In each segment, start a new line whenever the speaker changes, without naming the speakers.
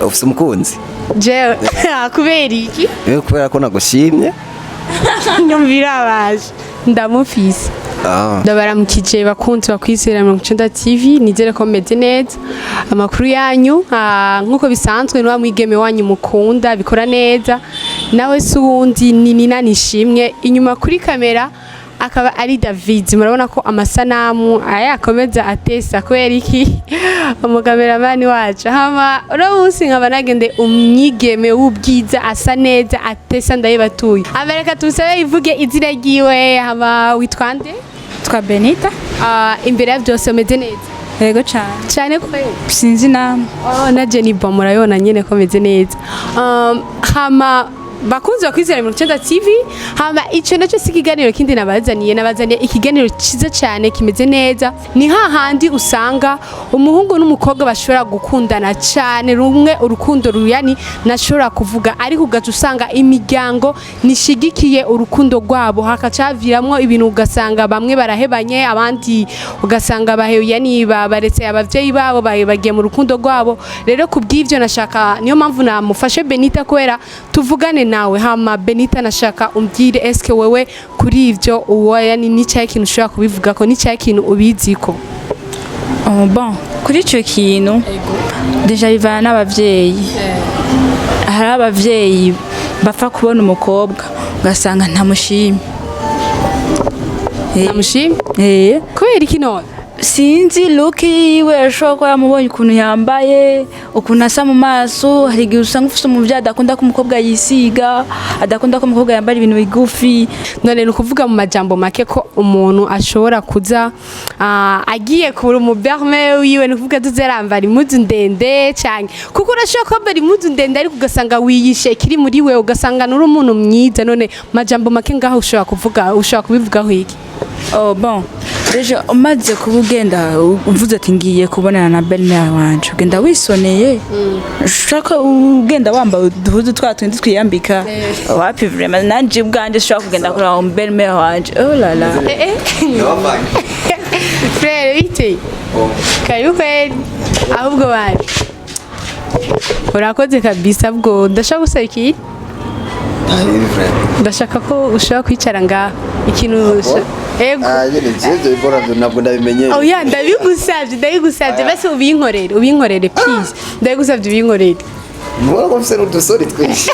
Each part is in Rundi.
Ufise umukunzi?
Jewe? Kubera iki?
Kubera ko nagushimye.
Nyumvira abaje, ndamufise.
Ah.
Ndabaramukije bakunzi bakwizera 90 TV, nizere ko meze neza. Amakuru yanyu? Nk'uko bisanzwe ni wa mwigeme wanyu mukunda bikora neza, nawe si uwundi, ni Nina Nishimwe. Inyuma kuri kamera akaba ari David. Murabona ko amasanamu aya akomeza atesa, kubera iki? Umukameramani wacu. Hama uno munsi nkaba nagende umwigeme w'ubwiza, asa neza, atesa, ndayibatuye. Amereka tusabe ivuge izina ryiwe. Hama witwa nde?
Twa Benita.
Imbere ya byose, umeze neza?
Yego cyane.
Cyane kweli?
Sinzi namwe.
Oh, na Jenny Bo murabibona nyene ko meze neza. Hama bakunzi bakwizera 90 TV, hama ico naco si ikiganiro kindi nabazaniye, nabazaniye ikiganiro ciza cyane kimeze neza. Ni hahandi usanga umuhungu n'umukobwa bashobora gukundana cyane rumwe urukundo ruyani nashobora kuvuga, ariko ugaca usanga imiryango nishigikiye urukundo rwabo, hakacaviramwo ibintu, ugasanga bamwe barahebanye, abandi ugasanga bahewe niba baretse abavyeyi babo bagiye mu rukundo rwabo. Rero kubw'ivyo nashaka, niyo mpamvu namufashe Benita kubera tuvugane nawe. Hama Benita, nashaka umbwire, eske wewe kuri ivyo uwo yani nicaye ikintu ushobora kubivuga ko nicaye ikintu ubiziko?
Oh, bon, kuri icyo kintu déjà bivana n'abavyeyi. Hari abavyeyi bapfa kubona umukobwa ugasanga ntamushimye.
Namushimye?
Eh.
Kubera iki none?
Sinzi, look yiwe, ashobora kuba yamubonye ukuntu yambaye, ukuntu asa mu maso. Hari igihe usanga ufite umuvyeyi adakunda ko umukobwa yisiga, adakunda ko umukobwa yambara ibintu bigufi.
None ni ukuvuga mu majambo make ko umuntu ashobora kuza agiye kubura umuberme wiwe, ni ukuvuga tuze arambara impuzu ndende cyane, kuko urashobora kwambara impuzu ndende ariko ugasanga wiyishe kiri muri we, ugasanga nuri umuntu mwiza. None majambo make ngaho ushobora kuvuga, ushobora kubivugaho iki?
Oh bon, déjà umaze kuba ugenda uvuze ati ngiye kubonana na belle-mère wanje, ugenda wisoneye. Ushaka ugenda wambaye uduhuzu twa tundi twiyambika, wapi vraiment. Nanje ubwanje ushobora kugenda kuraba mu belle-mère wanje, oh la la.
Eh, eh. Frère, bite? Karibu kweli. Ahubwo bari urakoze kabisa. Bwo ndashaka gusaba iki? Ndashaka ko ushobora kwicara ngaha, ikintu ego.
Ah, nyene ivyo bibora byo ntabwo ndabimenyereye.
Oya, ndabigusabye, ndabigusabye, basi ubinkorere, ubinkorere please, ndabigusabye ubinkorere.
Mubona ko mfise n'udusori twinshi.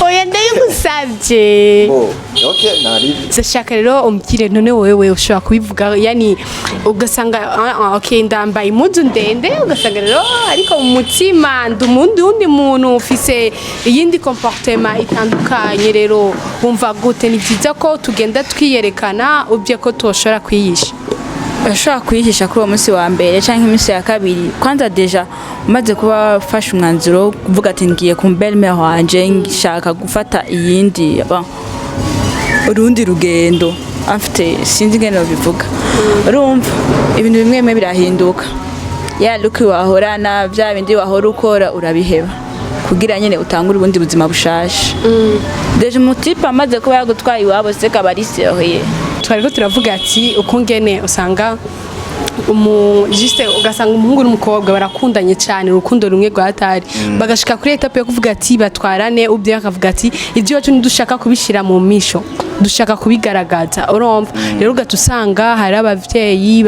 Oya, ndabigusabye.
Bo, okay, nari
Ndashaka rero umbwire, none wewe ushobora kubivuga, yani ugasanga okay, ndambaye impuzu ndende, ugasanga rero ariko mu mutima ndi umundi wundi muntu, ufise iyindi comportement itandukanye. Rero wumva gute? Ni byiza ko tugenda twiyerekana ubye ko tushobora kwiyisha?
Urashobora kuyihisha kuri uwo munsi wa mbere cyangwa iminsi ya kabiri. Kwanza déjà umaze kuba wafashe umwanzuro wo kuvuga ati ngiye ku belle-mère wanje, nshaka gufata iyindi, bon, urundi rugendo afite, sinzi ingene babivuga. Urumva ibintu bimwe bimwe birahinduka, ya look wahorana, bya bindi wahora ukora urabiheba kugira nyene utangure ubundi buzima bushasha. Déjà umu type amaze kuba yagutwaye iwabo se kaba ari sérieux.
Twariko turavuga ati uko ngene usanga umu juste ugasanga umuhungu n'umukobwa barakundanye cyane urukundo rumwe rwatari, bagashika kuri étape yo kuvuga ati batwarane ubye, akavuga ati ibyo iwacu ntidushaka kubishira mu misho, dushaka kubigaragaza. Urumva rero ugaca usanga hari abavyeyi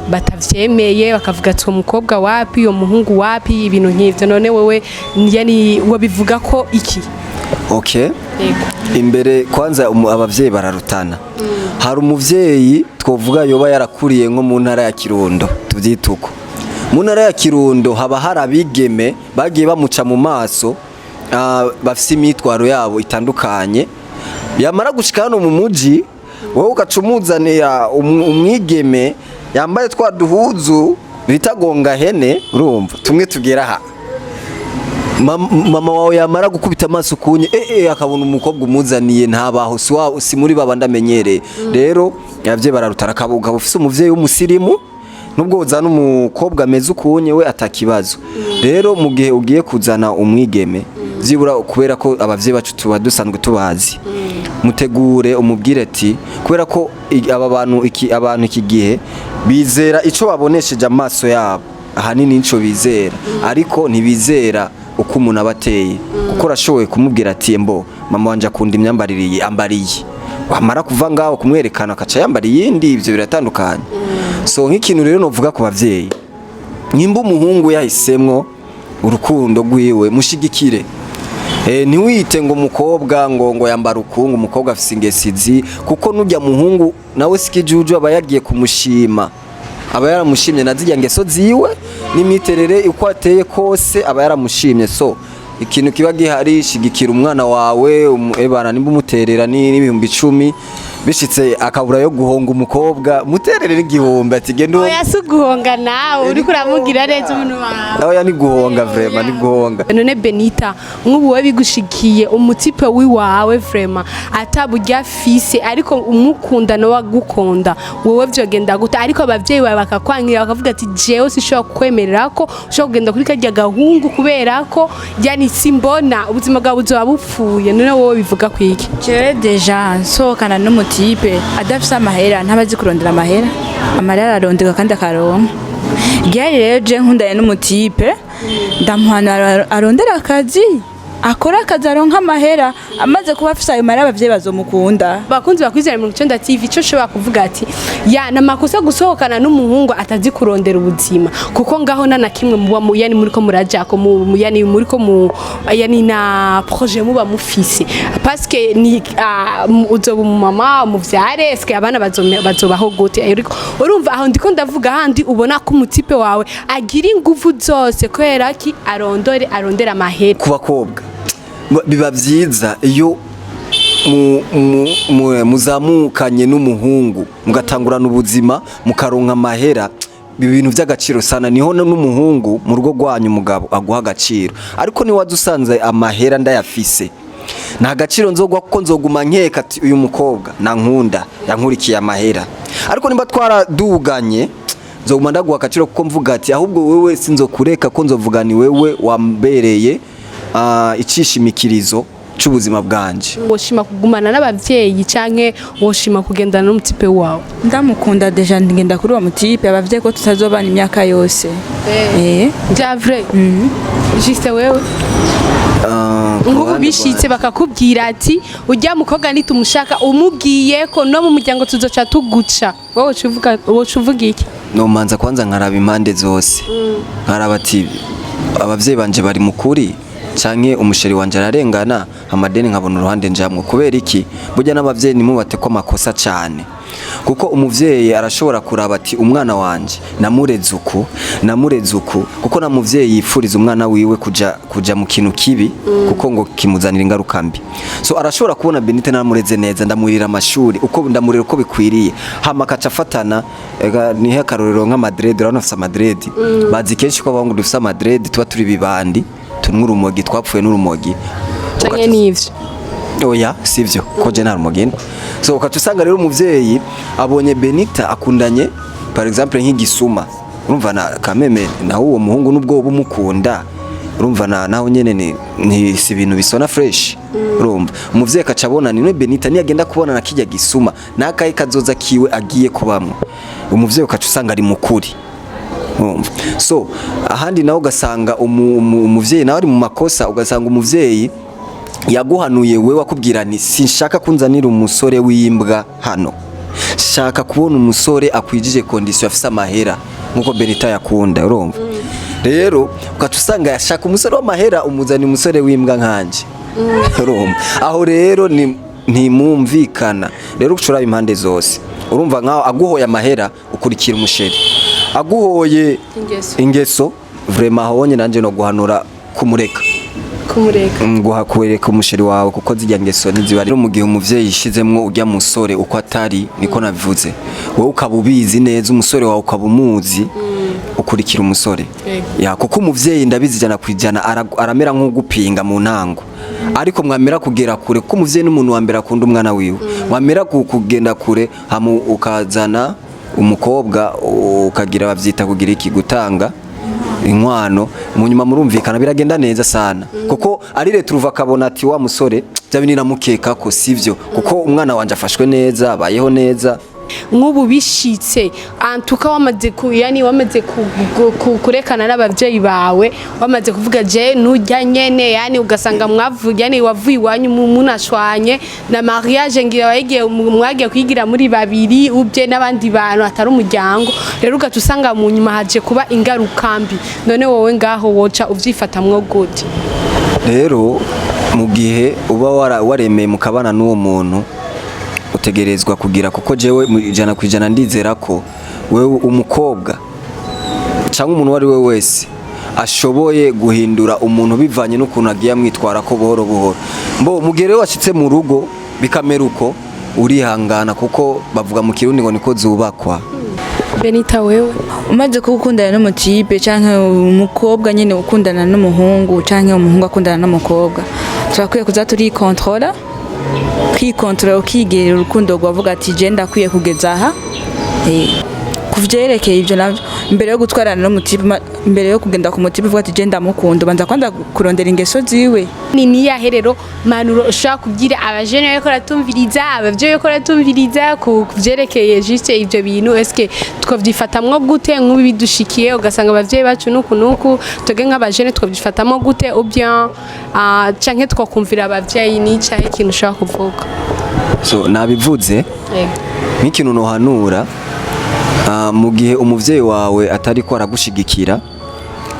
batavyemeye, bakavuga ati uwo mukobwa wapi, uwo muhungu wapi, ibintu nk'ivyo. None wewe yani wabivuga ko iki?
Okay.
Yego.
Imbere kwanza abavyeyi bararutana. Hari umuvyeyi twovuga yoba yarakuriye nko mu ntara ya Kirundo, tuvyite uko. Mu ntara ya Kirundo haba hari abigeme bagiye bamuca mu maso, bafise imyitwaro yabo itandukanye. Yamara gushika hano mu muji, wowe ugaca umuzanira umwigeme yambaye twa duhuzu bita gonga hene, urumva tumwe tugera aha. Mama wawe yamara gukubita amaso kunye akabona umukobwa umuzaniye ntabaho, si wa si muri babandi amenyereye. Rero abavyeyi bararutara. Ukaba ufise umuvyeyi w'umusirimu, nubwo uzana umukobwa ameze ukunye we atakibazo. Rero mu gihe ugiye kuzana umwigeme, byibura kubera ko abavyeyi bacu tuba dusanzwe tubazi, mutegure, umubwire ati kubera ko aba bantu iki, abantu iki gihe bizera ico babonesheje amaso yabo. Ahanini nico bizera, ariko ntibizera uko umuntu aba ateye, kuko urashoboye kumubwira ati: "Mbo mama wanje akunda imyambarire iyi, ambariye." Wamara kuva ngaho kumwerekana, akaca yambara iyindi. Ibyo biratandukanye. So nk'ikintu rero novuga ku bavyeyi, nimba umuhungu yahisemwo urukundo rwiwe, mushigikire. Ntiwite ngo umukobwa ngo yambara ukungu, umukobwa afise ingesizi, kuko nujya muhungu nawe sikijuju, aba yagiye kumushima, aba yaramushimye na zirya ngeso ziwe n'imiterere uko ateye kose, aba yaramushimye. So ikintu kiba gihari, shigikira umwana wawe. Ebana, nimba umuterera n'10,000, bishitse akabura yo guhonga umukobwa, muterere n'igihumbi ati: "Genda
Oya, si uguhonga, nawe uriko uramugira neza umuntu wawe.
Oya, ni guhonga, vraiment ni guhonga.
None Benita, nk'ubu we bigushikiye, umutipe wiwawe vraiment ataburya afise, ariko umukunda nawe agukunda, wowe vyogenda gute? Ariko abavyeyi bawe bakakwangira, bakavuga ati: "Jewe sinshobora kukwemerera ko ushobora kugenda kuri karya gahungu, kubera ko yani simbona ubuzima bwawe buzoba bupfuye." None wowe bivuga kwiki?
Jewe déjà nsohokana n'umutipe adafise amahera, ntabazi kurondera amahera. Amahera ararondeka kandi akaronka. Igihari rero, je nkundanye n'umutipe, ndamuhanura arondera akazi, akora akazi, aronka amahera. Amaze kuba afise ayo mahera, abavyeyi bazomukunda.
Bakunzi bakwizera 90 TV, ico ushobora kuvuga ati ya namakosa gusohokana n'umuhungu atazi kurondera ubuzima, kuko ngaho nta na kimwe muba yani muriko murajako yani muriko mu yani na projet muba mufise, parce que ni uzoba umumama umuvyare, eske abana bazobaho gute? Ariko urumva aho ndiko ndavuga, handi ubona ko umutipe wawe agira ingufu zose kubera ki arondera amahera.
Ku bakobwa biba byiza iyo muzamukanye n'umuhungu, mugatangurana ubuzima, mukaronka amahera. Ibi bintu by'agaciro sana, niho n'umuhungu mu rugo rwanyu, umugabo aguha agaciro. Ariko niwaza usanze amahera ndayafise, nta gaciro nzogwa, kuko nzoguma nkeka ati: "Uyu mukobwa nankunda, yankurikiye amahera." Ariko nimba twaraduganye, nzoguma ndaguha agaciro, kuko mvuga ati: "Ahubwo wewe sinzokureka," ko nzovuga ni wewe wambereye icishimikirizo c'ubuzima bwanje.
Woshima kugumana n'abavyeyi canke woshima kugendana n'umutipe wawe?
Ndamukunda déjà, ngenda kuri uwo mutipe. Abavyeyi ko tutazobana imyaka yose.
Bya vrai, juste wewe
Ku
nk'ubu
ruhande
bishitse bakakubwira ati: "Ujya mukobwa nitumushaka, umubwiye ko no mu muryango tuzoca tuguca," wowe uca uvuga iki?
Nomanza kwanza nkaraba impande zose, nkaraba ati: abavyeyi banje bari mukuri canke umusheri wanje ararengana? Amadeni nkabona uruhande njamwo. Kubera iki? Burya n'abavyeyi nimubate ko amakosa cane, kuko umuvyeyi arashobora kuraba ati: "Umwana wanje namureze uku, namureze uku," kuko na muvyeyi yifuriza umwana wiwe kuja mu kintu kibi, kuko ngo kimuzanira ingaruka mbi. So arashobora kubona Benite naramureze neza, ndamurira amashuri uko ndamurira uko bikwiriye, hama akaca afatana. Ega nihe akarorero nk'amadrede, urabona afise amadrede. Bazi kenshi ko abahungu dufise amadrede tuba turi bibandi, tunywa urumogi, twapfuye n'urumogi.
Canke n'ivyo?
Oya, sivyo, ko je nta rumogi. So ukaca usanga rero umuvyeyi abonye Benita akundanye par exemple nk'igisuma, urumva na kameme naho uwo muhungu nubwo uba umukunda, urumva na naho nyene ni si ibintu bisona fresh. Urumva umuvyeyi akaca abona ni Benita niyagenda kubona na kijya gisuma, nakaye kazoza kiwe agiye kubamwo. Umuvyeyi ukaca usanga ari mukuri, urumva. So ahandi nawe ugasanga umuvyeyi nawe ari mu makosa, ugasanga umuvyeyi yaguhanuye wewe, wakubwira ni: "Sinshaka kunzanira umusore w'imbwa hano, shaka kubona umusore akwijije condition, afise amahera nkuko Benita yakunda." Urumva rero ugaca usanga yashaka umusore w'amahera, umuzana umusore w'imbwa nkanje. Urumva aho rero ni ntimumvikana. Rero ucuraba impande zose. Urumva nkaho aguhoye amahera, ukurikira umusheri, aguhoye
Ingeso.
Ingeso vraiment aho wonye nanje no guhanura kumureka.
Kumureka.
Guha kwereka umusheri wawe, kuko zijya ngeso ntiziba rero. Mu gihe umuvyeyi yishizemwo ujya musore uko atari, niko nabivuze, wowe ukaba ubizi neza, umusore wawe ukaba umuzi, ukurikira umusore.
Yego.
Ya, kuko umuvyeyi ndabizi 100%, aramera nk'ugupinga mu ntango, ariko mwamera kugera kure, kuko umuvyeyi n'umuntu wa mbere akunda umwana wiwe, mwamera kugenda kure, hamu ukazana umukobwa, ukagira bavyita kugira iki, gutanga inkwano, mu nyuma murumvikana, biragenda neza sana, kuko ari leta uruva akabona ati: "Wa musore bya bintu namukeka ko sivyo, kuko umwana wanje afashwe neza, abayeho neza."
Nk'ubu bishitse antuka wamaze ku yani wamaze kurekana n'abavyeyi bawe, wamaze kuvuga je nujya nyene, yani ugasanga mwavuye, yani wavuye iwanyu munashwanye na mariage, ngira wayigiye, mwagiye kwigira muri babiri ubye n'abandi bantu atari umuryango. Rero ugaca usanga mu nyuma haje kuba ingaruka mbi. None wowe ngaho woca uvyifatamwo gute?
Rero mu gihe uba waremeye mukabana n'uwo muntu, utegerezwa kugira, kuko jewe mu 100% ndizera ko wewe umukobwa cyangwa umuntu uwo ari we wese ashoboye guhindura umuntu bivanye n'ukuntu agiye amwitwara ko buhoro buhoro. Mbo mu gihe rero washyitse mu rugo bikamera uko, urihangana, kuko bavuga mu Kirundi ngo niko zubakwa.
Benita, wewe?
Umaze kuba ukundana n'umu type canke umukobwa nyene ukundana n'umuhungu canke umuhungu akundana n'umukobwa, turakwiye kuza turikontrola, kwikontrola, ukigerera urukundo rwavuga ati je ndakwiye kugeza aha. Ku vyerekeye ivyo navyo, imbere yo gutwarana n'umu type, imbere yo kugenda ku mu type uvuga ati je ndamukunda, ubanza kwanza kurondera ingeso ziwe.
Ni niyahe rero manuro ushobora kubwira abajene bariko baratumviriza, abavyeyi bariko baratumviriza ku vyerekeye juste ivyo bintu? Eske twovyifatamwo gute nk'ubu bidushikiye, ugasanga abavyeyi bacu nuku nuku, twebwe nk'abajene twovyifatamwo gute, ou bien canke twokumvira abavyeyi? Ni icahe ikintu ushobora kuvuga?
So nabivuze. Nk'ikintu nohanura, mu gihe umuvyeyi wawe atari ko aragushigikira,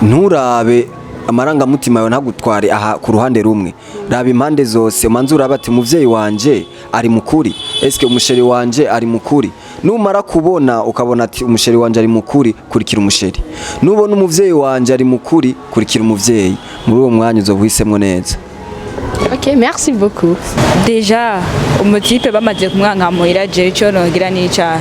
nturabe amarangamutima yawe, ntagutware aha ku ruhande rumwe. Raba impande zose, umanze urabe ati umuvyeyi wanje ari mukuri, eske umu chéri wanje ari mukuri? Numara kubona, ukabona ati umu chéri wanje ari mukuri, kurikira umu chéri. Nubona umuvyeyi wanje ari mukuri, kurikira umuvyeyi. Muri uwo mwanya uzoba uhisemwo neza.
Ok, merci beaucoup.
Déjà umu type bamaze kumwanka muhira, jewe ico nogira n'icaha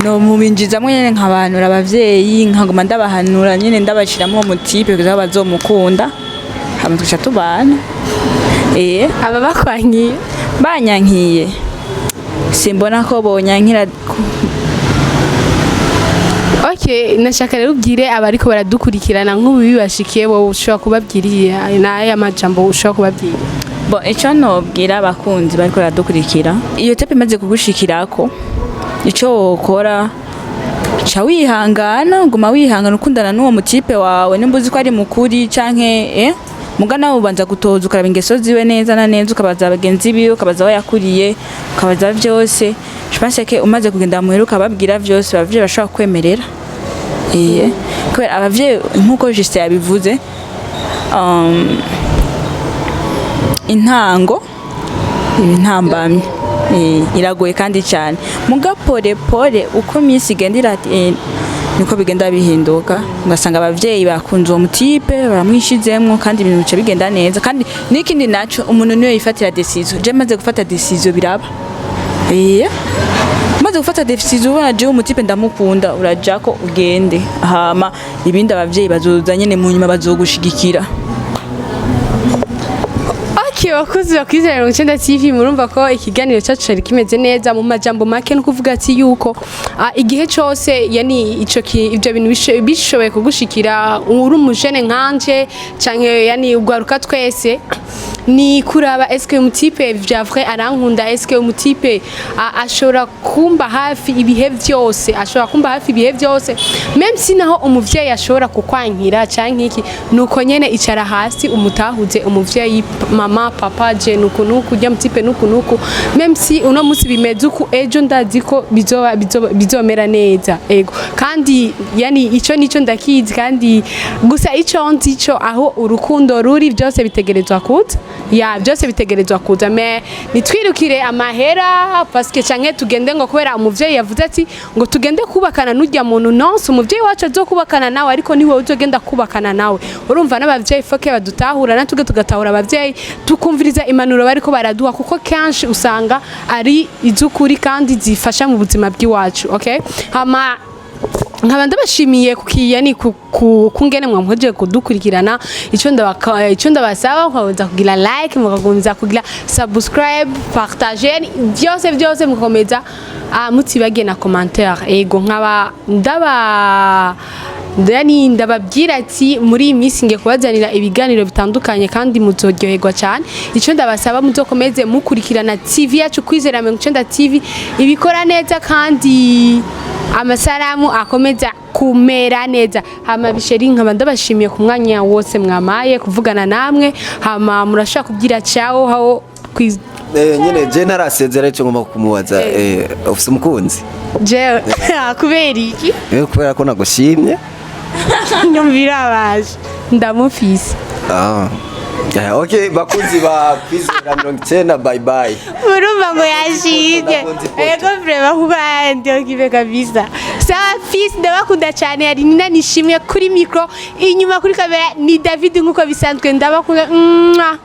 no mubinjizamwo nyene, nkabanura abavyeyi, nkaguma ndabahanura nyene, ndabashiramwo uwo mu type kugira bazomukunda, hama tugaca tubana.
Aba bakwankiye?
Banyankiye, simbona ko bonyankira.
Ok, nashaka rero ubwire abariko baradukurikirana, nk'ubu bibashikiye, wowe ushobora kubabwira n'aya majambo ushobora kubabwira?
Bon, ico nobwira abakunzi bariko baradukurikira, iyo étape imaze kugushikirako, ico wokora, ca wihangana, guma wihangana, ukundana n'uwo mu type wawe nimba uzi ko ari mukuri canke muga nawe ubanza gutoza, ukaraba ingeso ziwe neza na neza, ukabaza bagenzi biwe, ukabaza aho yakuriye, ukabaza vyose. Je pense que umaze kugenda muhira ukababwira vyose, abavyeyi bashobora kwemerera. Kubera abavyeyi, nkuko Justin yabivuze, intango intambamye iragoye kandi cyane, muga pole pole uko iminsi igenda niko bigenda bihinduka, ugasanga abavyeyi bakunze uwo mu type, baramwishizemwo, kandi ibintu bica bigenda neza. Kandi n'ikindi naco, umuntu niwe yifatira décision. Je maze gufata décision biraba. Maze gufata décision, ubona jewe umu type ndamukunda, urajako ugende, hama ibindi abavyeyi bazoza nyene mu nyuma, bazogushigikira.
Ok, bakuzi bakwizera 90 TV, murumva ko ikiganiro cyacu cyari kimeze neza. Mu majambo make no kuvuga ati yuko igihe cyose yani ico ibyo bintu bishoboye kugushikira uri umujene nkanje canke yani ugwaruka twese, ni kuraba est-ce que umu type vya vrai arankunda, est-ce que umu type ashobora kumba hafi ibihe byose, ashobora kumba hafi ibihe byose, même si naho umuvyeyi ashobora kukwankira canke iki. Nuko nyene icara hasi umutahuze umuvyeyi, mama, papa, je nuku nuku, ujya mu type nuku nuku, même si uno musi bimeze uku, ejo ndazi ko bizoba bizomera neza. Ego, kandi yani ico nico ndakizi, kandi gusa ico nzi ico aho urukundo ruri byose bitegerezwa kuza, ya byose bitegerezwa kuza. Mais nitwirukire amahera parce que canke tugende ngo kubera umuvyeyi yavuze ati ngo tugende kubakana n'urya muntu. Non, si umuvyeyi wacu azokubakana nawe, ariko niwe uzogenda kubakana nawe. Urumva n'abavyeyi faut que badutahura, natwe tugatahura abavyeyi, tukumviriza impanuro bariko baraduha, kuko kenshi usanga ari iz'ukuri kandi zifasha mu buzima bw'iwacu. Okay, hama nkaba ndabashimiye kukiyani kungene mwamuhejeje kudukurikirana. Ico ndabasaba, mukakomeza kugira like, mukakomeza kugira subscribe, partager, byose byose, mukakomeza mutibagiye na commentaire. Ego, nkaba ndaba Ndani ndababwira ati muri iyi minsi ngiye kubazanira ibiganiro bitandukanye kandi muzoryoherwa cyane. Icyo ndabasaba, muzokomeze mukurikirana TV yacu Kwizera 90 TV, ibikora neza kandi amasaramu akomeza kumera neza. Hama bisheri, nkaba ndabashimiye ku mwanya wose mwamaye kuvugana namwe. Hama murashobora kubwira ciao aho
Nyine je ntarasezera, ico ngomba kumubaza, ufise umukunzi?
Jewe? Kubera iki?
Kubera ko nagushimye.
Nyumvira abaje, ndamufise.
Ah. Okay, bakunzi ba Kwizera 90, bye bye.
Murumva ngo yashimye.
Ndakunze ifoto.
Ego, vraiment, kuko ndio kibe kabisa. Sawa fils, ndabakunda cyane. Hari Nina Nishimwe kuri micro, inyuma kuri kamera ni David nkuko bisanzwe. Ndabakunda. Mwah.